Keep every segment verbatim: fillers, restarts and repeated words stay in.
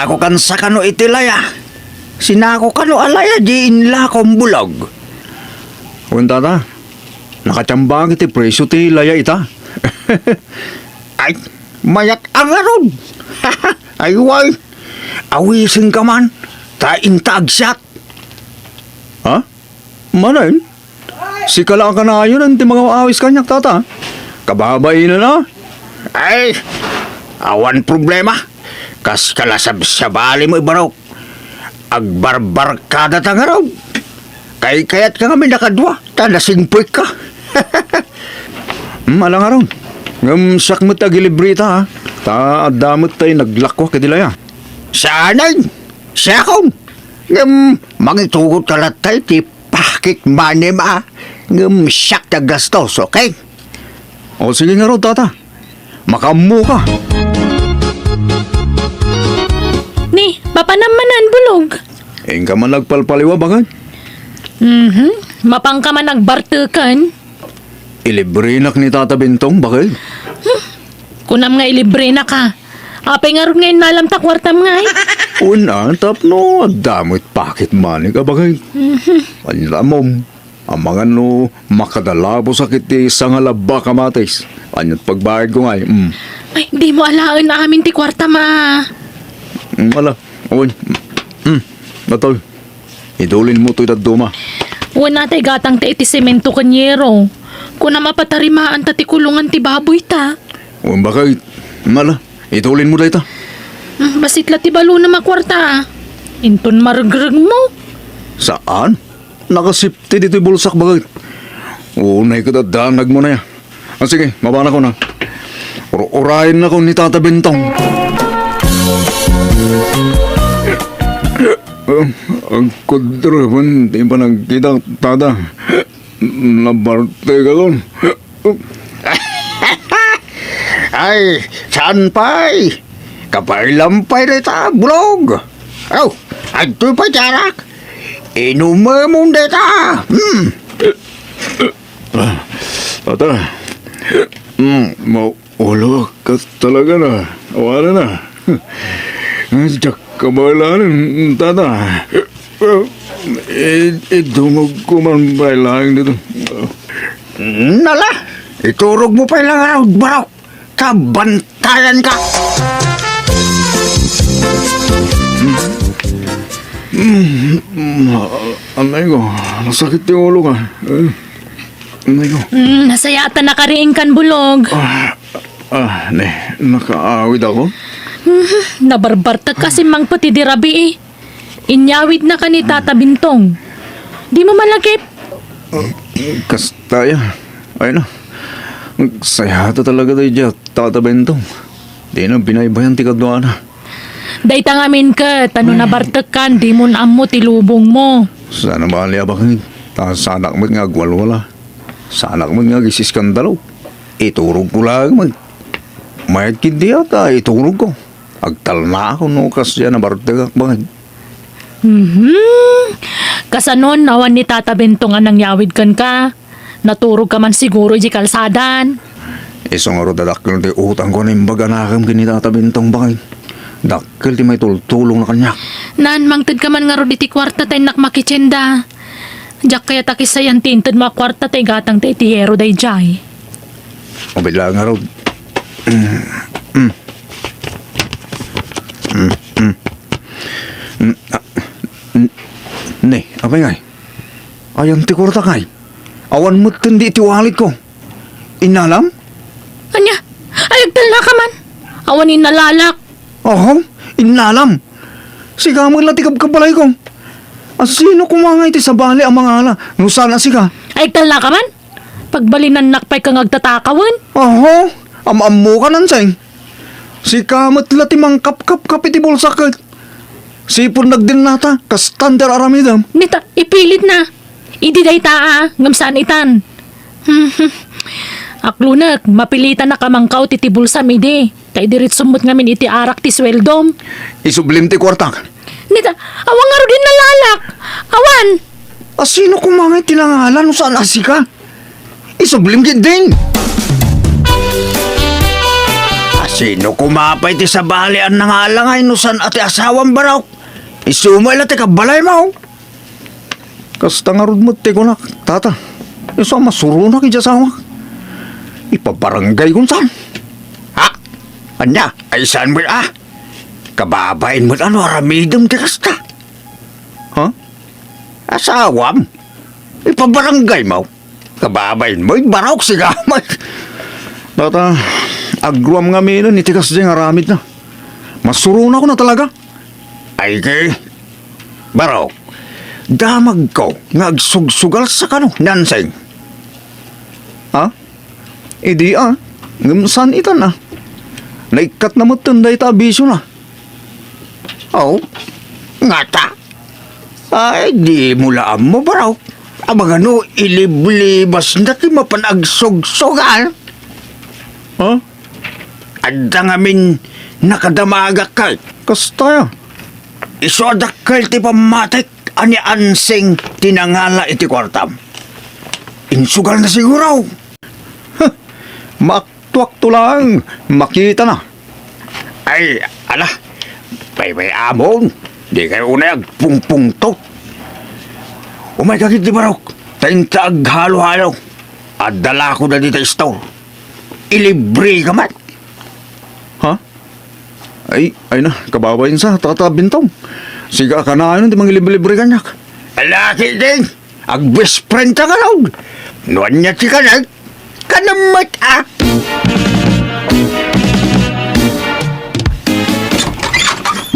Ako kansa kano iti laya. Sinako kano a laya di inlakom, Bulog. Wen, tata, nakatiambak iti presyo ti laya ita. Ay, mayat a ngarud. Ay, way. Awisenka man, ta inta agsiat. Ha? Manen? Sika la a kanayon ti mangawis kaniak, tata. Kababain na. Ay, awan problema. Kas kalasabsabali mo, Ibarok. Agbarbarkada ta ngarud. Kaykayatka ngamin a kadua, ta nasingpetka. Hmm, ala ngarud. Ngem siak met agilibre ita, ha? Ta adda met tay naglakuak iti laya. Saanen? Siakon? Ngem mangitugot ka latta iti pocket money-m, a, ngem siak ti aggastos, okay? O, sige ngarud, tata. Makaammoka. Ni, mapanam manen, Bulog? Inka man agpalpaliwa, bakay? Mhm. Mapanka man agbarteken? Ilibrenak ni Tata Bentong, bakay? Hmm. Kunam nga ilibrenak, a. Apay ngarud nga innalam ta kuartam ngay? Wen a, tapno adda met pocket money-ka, bakay. Mhm. Ania, mom? Amangan no makadalabosak iti sangalabak a matis. Ania't pagbayadko ngay? Mm. Ay, dimo alaen amin ti kuartam, a. Mm, ala. Wen. Mm. Atoy. Idulinmo toy dadduma. Wen a, tay gatangta iti semento ken yero. Kunam a patarimaanta ti kulongan ti baboyta. Wen, bakay. Mm, ala. Idulinmo dayta. Mm, bassit la ti balonam a kuarta, a. Inton maregregmo. Saan? Nakasipti ditoy bulsak, bakay. Unay ket adda nagmunay, a. Ah, sige, mabanakon, a. Ur-urayennakon ni Tata Bentong. Ah, agkudrepen ti panagkitak, Tata. Nabartekakon. Ay, saan pay? Kabaylam pay dayta, Bulog. Aw, adtoy pay ti arak. Inumemon dayta. Hmm. Ah, ata. Hmm, maulo ka talaga na. Wala na. Diak kabaelan, tata. I-, idungogko man pay laeng dito. Nala, iturogmo pay laeng, Barok. Ta bantayanka. Mm, mm, anay ko, nasakit ti ulo ka. Eh, anay ko. Mm, nasayaatan na kariingkan, Bulog. Ah, ah, ne, nakaawidakon? Mhm, nabarbartek kasi mangpet idi rabii. Inyawidnaka ni Tata Bentong. Dimo malagip? Kasta ya. Ay na. Sayata talaga daydiay Tata Bentong. Dina binaybayan ti kaduana. Dayta ngamin ket, no nabartekkan, dimo ammo ti lubongmo. Saan a bali a bakit? Ta saanak met nga agwalwala. Saanak met nga agisiskandalo. Iturogko laeng met. Mayat ketdi a ta iturogko. Agtalnaak no kasdiay a nabartekak, bakit? Mhm. Kasanon, awan ni Tata Bentong a nangyawid kenka? Naturogka man siguro idiay kalsadan. Isu ngarud a dakkel ti utangko a naimbag a nakem ken ni Tata Bentong, bakit? Dakkel ti maitultulongna kaniak. Naan, mangtedka man ngarud iti kuarta ta innak makitienda. Diak kayat a kisayan ti intedmo a kuarta ta igatangta iti yero daydiay. Mabiit laeng ngarud. Mm, mm. Mm, mm. Mm, ah, n-, ne, apay ngay? Ayan ti kuartak ngay? Awan metten di iti walletko. Innalam? Ania? Ay, agtalnaka man. Awan innalalak. Oho, innalam. Sika met la ti kabkabalayko. Asino koma ngay ti sabali a mangala no saan a sika? Ay, agtalnaka man? Pagbalinannak pay ka nga agtatakawen? Oho, am-ammoka, Nanseng. Sika met la ti mangkapkapkap iti bulsak ket sipud nagdennata, kastan ti ar-aramidem. Nita, ipilitna. Idi dayta a, ngem saan itan. Aklunek, mapilitanak a mangkaw ti, ti bulsam idi. Ta idiretsom met ngamin iti arak ti sueldom. Isublim ti kuartak. Nita, awan ngarud innalalak. Awan. Asino koma ngay ti nangala no saan a sika? Isublim ketdin. As Sino koma pay ti sabali a nangalangay no saan a ti asawam, Barok? Isu met la ti kabalaymo. Kasta ngarud met ti kunak, Tata. Isu a masuronak iti asawak. Ipabarangaykon saan? Ha? Ania? Ay saan met a? Kababain met a no aramidem ti kasta. Ha? Asawam? Ipabarangaymo? Kababain met, Barok, sika met. Tata, agruam ngaminen iti kasdiay nga aramidna. Masuronakon a talaga. Ay, ket, Barok, damagko nga agsugsugal sa kano ni Anseng. Ha? Idi a, ngem saan itan a. Naikkatna metten dayta a bisiona. Aw, ngata? Ay, dimo la ammo, Barok. Amangan no iliblibasna ti mapan agsugsugal. Ha? Adda ngamin nakadamagak kay. Kasta aya? Isu a dakkel ti pammatik a ni Ansing ti nangala iti kuartam. Insugalna siguro. Huh! Maaktuakto laeng, makitana. Ay, ala, paybay-amon, dikay unay agpungpungtot. Umayka ketdi, Barok, ta inta aghalo-halo. Adda lako dayta store. Ilibreka met. Ha? Ay, ay na, kababain sa, Tata Bintong. Sika a kanayon ti mangilibre-libre kaniak. Ala ketdin, agbest friend ta ngarud. No ania ti kanek, kanem met a.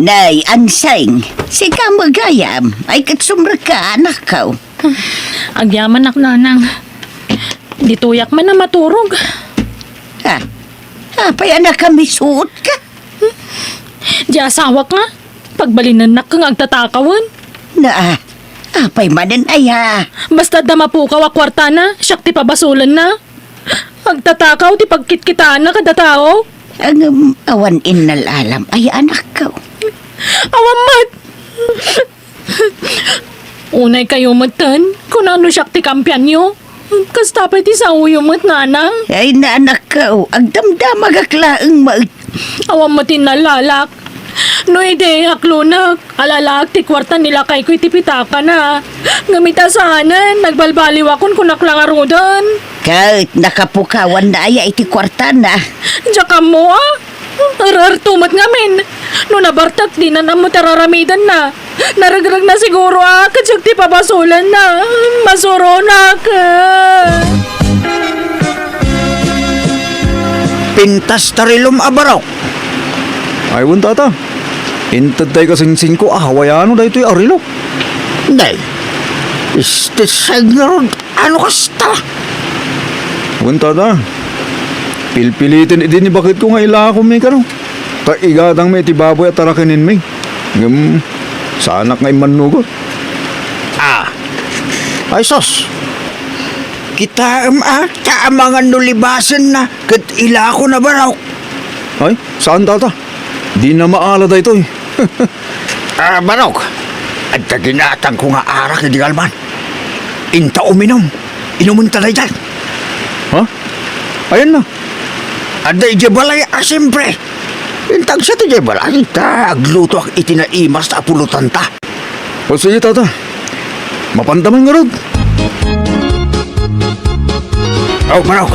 Nay, Anseng, sika met gayam. Ay, ket sumrekka, anakko. Agyamanak, Nanang. Ditoyak man a maturog. Ha? Apay a nakamisuotka? Di asawak nga, pagbalinennak nga agtatakawen. Na, apay manen aya? Basta adda mapukaw a kuartana, siak ti pabasolenna. Agtatakaw ti pagkitkitaanna kada tao. Ngem awan innalalam aya, anakko? Awan met. Unay kayo metten, kunano siak ti kampianyo? Kasta pay ti saoyo met, Nanang? Ay, anakko, agdamdamagak laeng met. Awan met innallalak. No idi, aklonak, alalaak ti kuarta ni lakayko iti pitakana. Ngem ita saanen, nagbalbaliwakon kunak la ngaruden. Ket nakapukawanna aya iti kuartana? Diak ammo a. Ererto met ngamin. No nabartek, dinan ammo ti ar-aramidenna. Naregregna siguro a ket siak ti pabasolenna. Masuronak. Pintas ta rilom a Barok. Ay, wen, Tata. Inted tay kasingsinko a hawayano daytoy a relo. Nay, isti senyor, ano kasta? Wen, Tata. Pilpiliten idi ni baketko nga ilakomi kano. Ta igatangmi iti baboy a tarakenenmi. Ngem, saanak nga immannugot. Ah. Ay, sus. Kitaem a, ta amangan no libasenna, ket ilakona, Barok. Ay, saan, Tata? Dina maala daytoy. Ah, Barok, adda ginatangko nga arak idi kalman. Inta uminom. Inumenta daytan. Ha? Ayanna? Adda idiay balay a, siempre. Inta agsiak idiay balay, ta aglutoak iti naimas a pulotanta. O, sige, Tata. Mapanta man ngarud. Aw, Barok.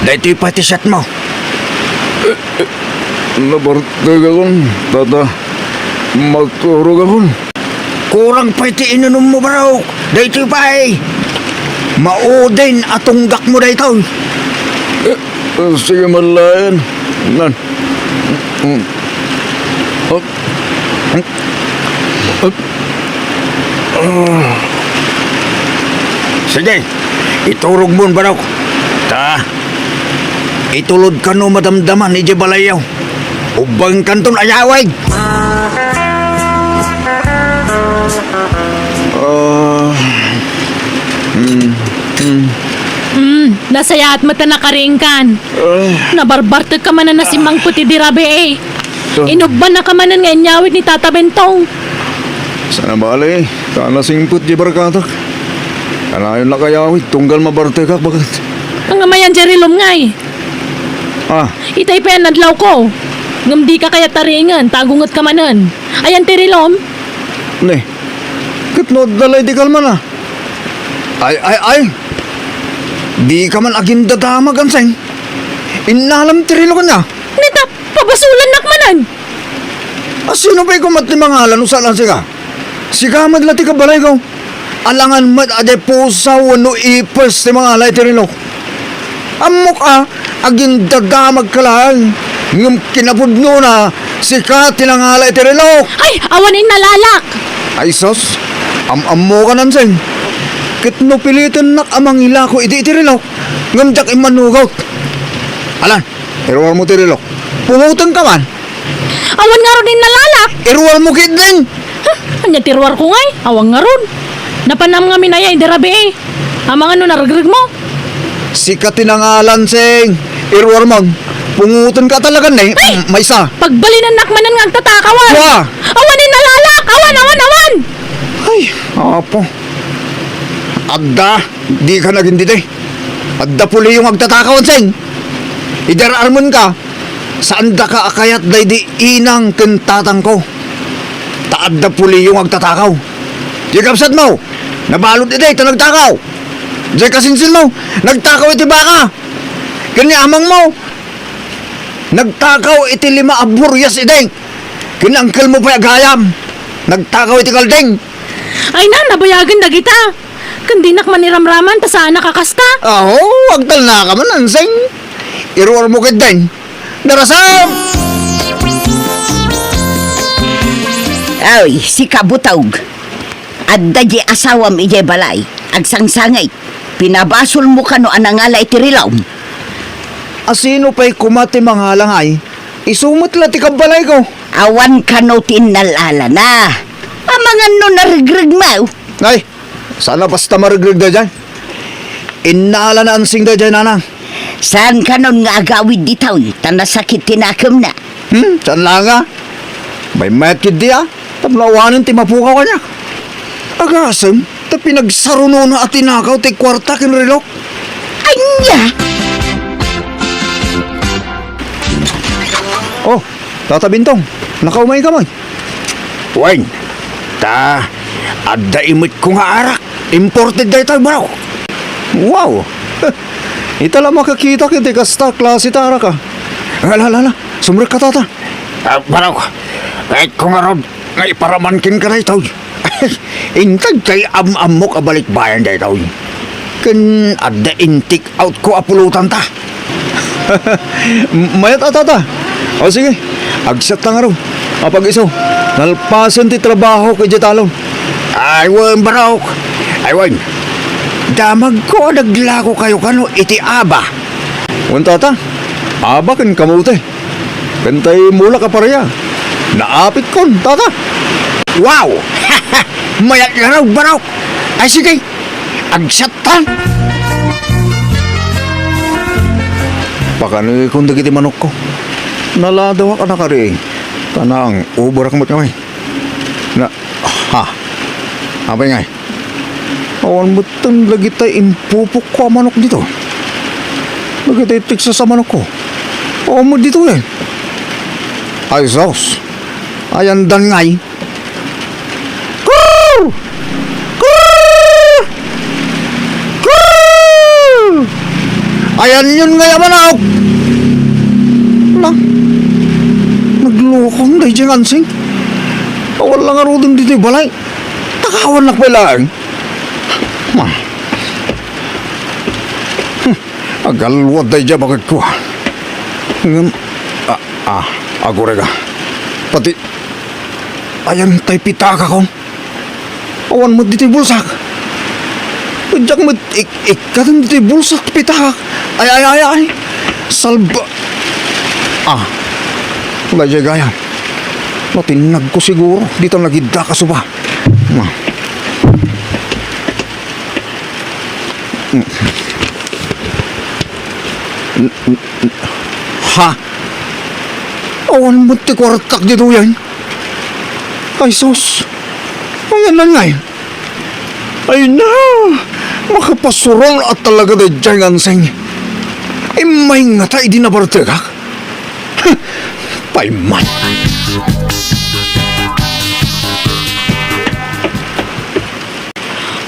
Daytoy pay ti siatmo. Nabartekakon, Tata. Maturogakon. Kurang pay ti inunummo, Barok. Daytoy pay. Maudin a tunggakmo daytoy. Eh, sige, malayan. Nan. Mm. Hop. Hop. Ah. Sige, iturogmon, Barok. Ta, itulod kano madamdaman idiay balayyo. Ubbengkanton ayawig. Ah. Mm. Mm. Mm, nasayaat met a nakaringkan. Ah. Nabarbartek ka manen a simmangpet idi rabii. Ito. Inubban na ka manen nga inyawid ni Tata Bentong. Sana bale, ta nasingpet di barkatak. Kanayon la kayawid, tunggal mabartekak, baket. Ang amayan, Jerry Lumngay. Ah. Itay pay a nadlawko. Ngem dika kayat taringen, ta agungetka manen. Ayan ti relom? Ne, ket no adda lay di kalman a. Ay, ay, ay. Dika man agindadamag, Anseng. Innalam ti relok ania? Ne ta, pabasolannak manen. A, sino pay koma ti mangala no saan a sika? Sika met la ti kabalayko. Alangan met a diay pusa wenno ipes ti mangala iti relok. Ammok a, agindadamagka laeng, ngem kinapudnona, sika ti nangala iti relok. Ay, awan innalalak! Ay sus, am-ammokan, Anseng. Ket no pilitennak a mangilako idi iti relok, ngem diak immanugot. Ala, iruarmo ti relok. Pungotenka man. Awan ngarud innalalak. Iruarmo ketdin. Ha? Ania ti ruarko ngay? Awan ngarud. Napanam ngamin aya idi rabii. Amangan no naregregmo. Sika ti nangala, Anseng. Iruarmon. Pungotenka talaga ne. Ay! Mm, maysa. Pagbalinennak manen nga agtatakawan. Dua. Awan innalalak. Awan, awan, awan. Ay, apo. Adda, dika nagin didi. Adda puliyo nga agtatakaw, Anseng. Idi ar-armenka, saandaka a kayat daydi inang ken tatangko. Ta adda puliyo nga agtatakaw. Diay kabsatmo, nabalud idi ta nagtakaw. Diay kasinsinmo, nagtakaw iti baka. Ken ni amangmo, nagtakaw iti lima a burias idi. Ken ni angkelmo pay a gayam, nagtakaw iti kalding. Ay na, nabayagen dagita. Ken dinak maniramraman ta saanak a kasta. Aho, agtalnaka man, Anseng. Iruarmo ketdin. Darasam! Ay, sika, butog. Adda di asawam idiay balay. Agsangsangit. Pinabasolmo kano a nangala iti relom? A, sino pay koma ti mangala ngay? Isu met la ti kabalayko. Awan kano ti innalalana. Amangan no naregregmo. Ay, saan a basta maregreg daydiay. Innalana, Anseng, daydiay, nanang. Saan kanon nga agawid ditoy, ta nasakit ti nakemna. Hmm, saan la nga? Maymayat ketdi a, tapno awanen ti mapukaw kaniak. Agasem, ta pinagsarunona a tinakaw ti kuarta ken relok. Ania? Oh, Tata Bintong, nakaumayka man. Wen, ta, adda imetko nga arak. Imported daytoy, Barok. Wow! Ita la makakitak iti kasta klase ti arak a. Ala, ala, ala. Sumrekka, Tata. Ah, Barok, kayatko ngarud nga iparaman kenka daytoy. Inted ti am-ammok a balikbayan daytoy. Ken adda in-take out ko a pulotanta. M-, mayat a, Tata. O sige, agsiatta ngarud. Apag-isu, nalpasen ti trabahok idiay talon. Ay wen, Barok. Ay wen. Damagko a naglakokayo kano iti aba. Wen, Tata. Aba ken kamote. Ken tay mulak a paria. Naapitkon, Tata. Wow! Mayat ngarud, Barok. Ay sige, agsiatta. Pakanekon dagiti manokko. Naladawak a nakariing. Ta nang-overak met kami. Na, ha? Apay ngay? Awan metten dagiti impupokko a manok ditoy. Dagiti Texas a manokko. Awan met ditoy, eh. Ay, sus. Ayandan ngay. Kurr! Kurr! Kurr! Ayanyon ngay a manok! Na, naglokon daydiay nga Ansing. Awan la ngaruden ditoy balay. Takawannak pay laeng. Ma. Hmm. Agalwad daydiay a baketko. Ngem, ah, ah, agurega. Pati, ayan tay pitakakon. Awan met ditoy bulsak. Diak met ik-, ikkaten ditoy bulsak, pitakak. Ay, ay, ay, ay. Salba. Ah. Daydiay gayam. Natinnagko siguro. Dita nagidda kasuba. Ah. Ha? Awan met ti kuartak ditoyen. Ay, sus. Ayan na ngay. Ay na, makapasurol a talaga daydiay nga Ansing. Immay ngata idi nabartekak? Huh, payman.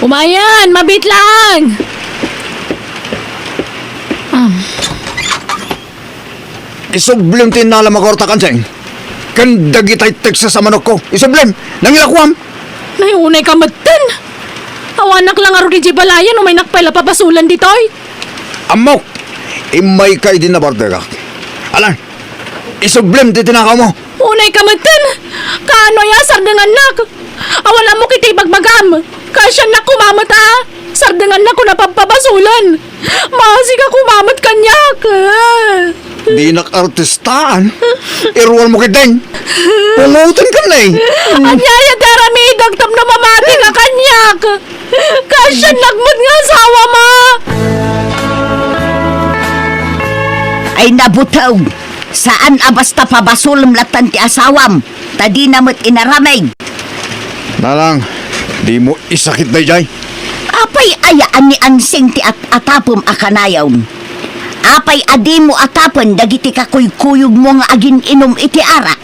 Umayen, mabit lang! Ah. Isublem ti innalam a kwarta, Kanseng. Ken dagitay Texas a manokko. Isublem! Nangilakoam! Nay, unayka metten! Awanak la ngarud idiay balayen, umaynak pay la pabasolen ditoy. Ammok! Immayka idi nabartekak. Ala, isublem ti tinakawmo! Unayka metten! Kaano aya, sardengannak? Awan ammok iti ibagbagam! Kaasiannak koma met a! Sardengannak no pagpabasolen! Maasika koma met kaniak! Dinak artistaan. Iruarmo ketdin. Pungotenka, ne. Ania aya ti aramidek tapno mamatika kaniak? Kaasiannak met nga asawam a! Ay, nabuteng! Saan a basta pabasolem lattan ti asawam, ta dina met inaramid. Nanang, dimo isakit daydiay. Apay aya a ni Ansing ti at-atapem a kanayon? Apay a dimo atapen dagiti kakuykuyogmo nga agin-inum iti arak?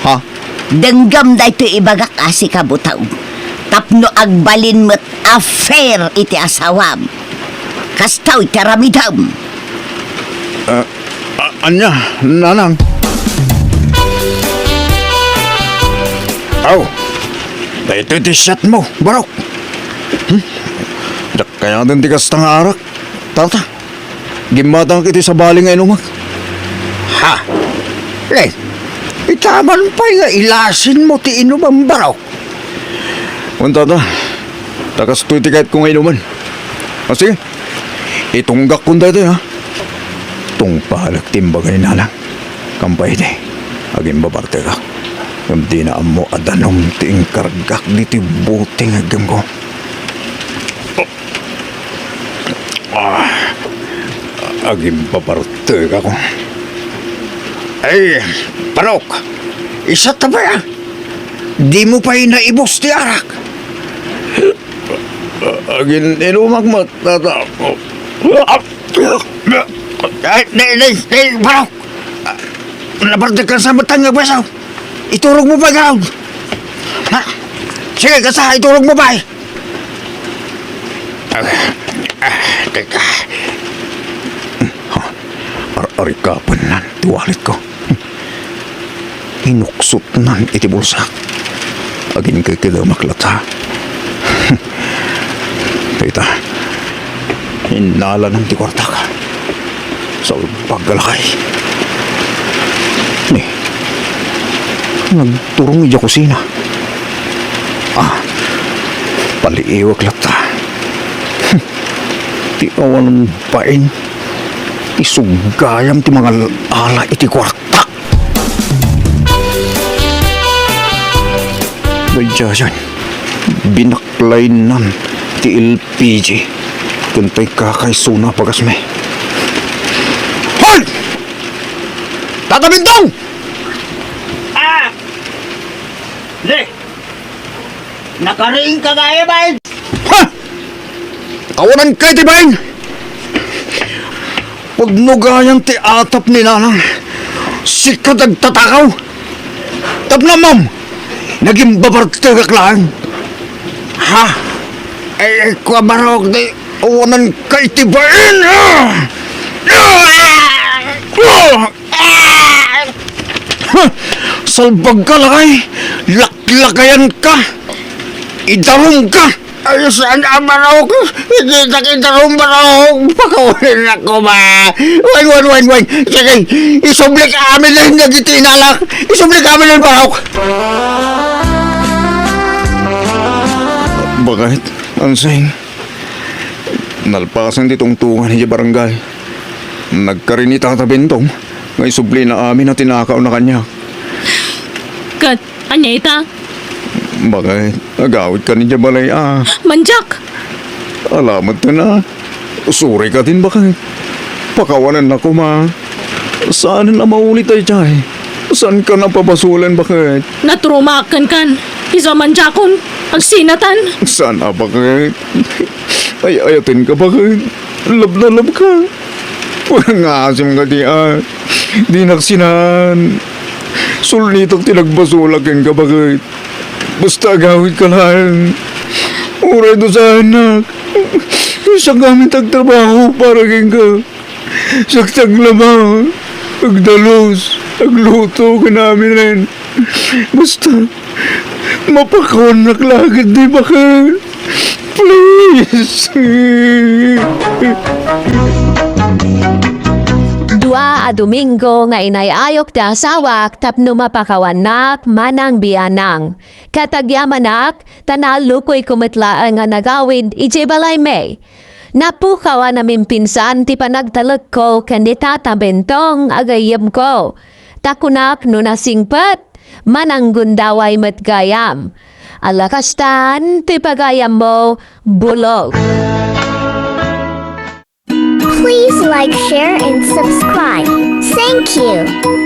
Ha? Denggem daytoy ibagak a sika, buteng, tapno agbalin met a fair iti asawam. Kastoy ti aramidem. Ah, a-, ania, nanang? Aw, daytoy ti siatmo, Barok. Hmm? Diak kayaten ti kasta nga arak. Tata, gimmatangak iti sabali nga inumek. Ha? Len, itaman pay nga ilasinmo ti inumem, Barok. Wen, tata, ta kastoy ti kayatko nga inumen. O, sige. Itunggakon daytoy, ha? Tungpalek ti imbaga ni Nanang. Kampay iti, agimbabartekak. Ngem dina ammo a danum ti inkargak ditoy bote nga iggemko. Ah, agimbabartekak. Ay, Barok, isat ta pay, ah. Dimo pay naibus ti arak. Agin-inumak met, tata. Ay, nay, nay, nay, Barok! Nabartek ka sa matang nga beso. Iturog mo pa, ikaw. Ha? Sige, kasta, iturog mo pa, eh. Ah, ah, teka. Ar-, arikapen nan ti wallet ko. Inuksotnan iti bulsak. Aginkekedemak latta. Dayta, innalanan ti kuartak. Salbag a lakay. Ni, nagturong idiay kusina. Ah, paliiwek latta. Ti awanan bain, isugayam ti mangal-ala iti kuartak. Daydiayen, binaklaynan ti L P G ken tay kakaysona a bagasmi. Hoy! Tata Bintong! Ah! Di! Nakariingka gayam, bain? Ha? Awananka iti bain! Pagnugayan ti atap ni Nanang, sika dagtatakaw. Tapno ammom, nagimbabartekak laeng. Ha? Ay, ay, kua, Barok, di awananka iti bain, ah! Ah! Ah! Ah! Huh! Salbagka, lakay! Laklakayanka! Idarumka! Ay, saan a, Barok? Iditak idarum, Barok! Pakawanennakon koma! Wen, wen, wen, wen! Sige, isublik amin dagiti inalak! Isublik amin, Barok! Bakit, Ansing? Nalpasen ti tungtungan idiay barangay. Nagkari ni Tata Bentong nga isublina amin a tinakawna kaniak. Ket ania ita? Bakit? Agawidka idiay balay a. Mandiak! Ala met ten a. Sorry ka din, bakit? Pakawanennak koma. Saanen a mauli daydiay. Saankan a pabasolen, bakit? Naturumaak kenkan. Isu a mandiakon. Agsinatan. Saan a, bakit? Ay-ayatenka, bakit? Love na love ka. Nga asim nga di, ah. Dinak sinaan. Sulnitak ti nagbasolak kenka, baket. Basta agawid ka laeng. Uray dusaennak. Siak ngamin ti agtrabaho para kenka. Siak ti aglaba, agdalus, agluto, ken aminen. Basta, mapakawannak la ketdi, baket. Please. Dua a Domingo nga inay-ayok ti asawak tapno mapakawannak manang bianang. Ket agyamanak, ta naallokoyko met laeng a nagawid idiay balaymi. Napukaw a namimpinsan ti panagtalekko ken ni Tata Bentong a gayyemko. Ta kunak no nasingpet, mananggundaway met gayam. Ala kastan ti pagayammo, Bulog. Please like, share, and subscribe. Thank you.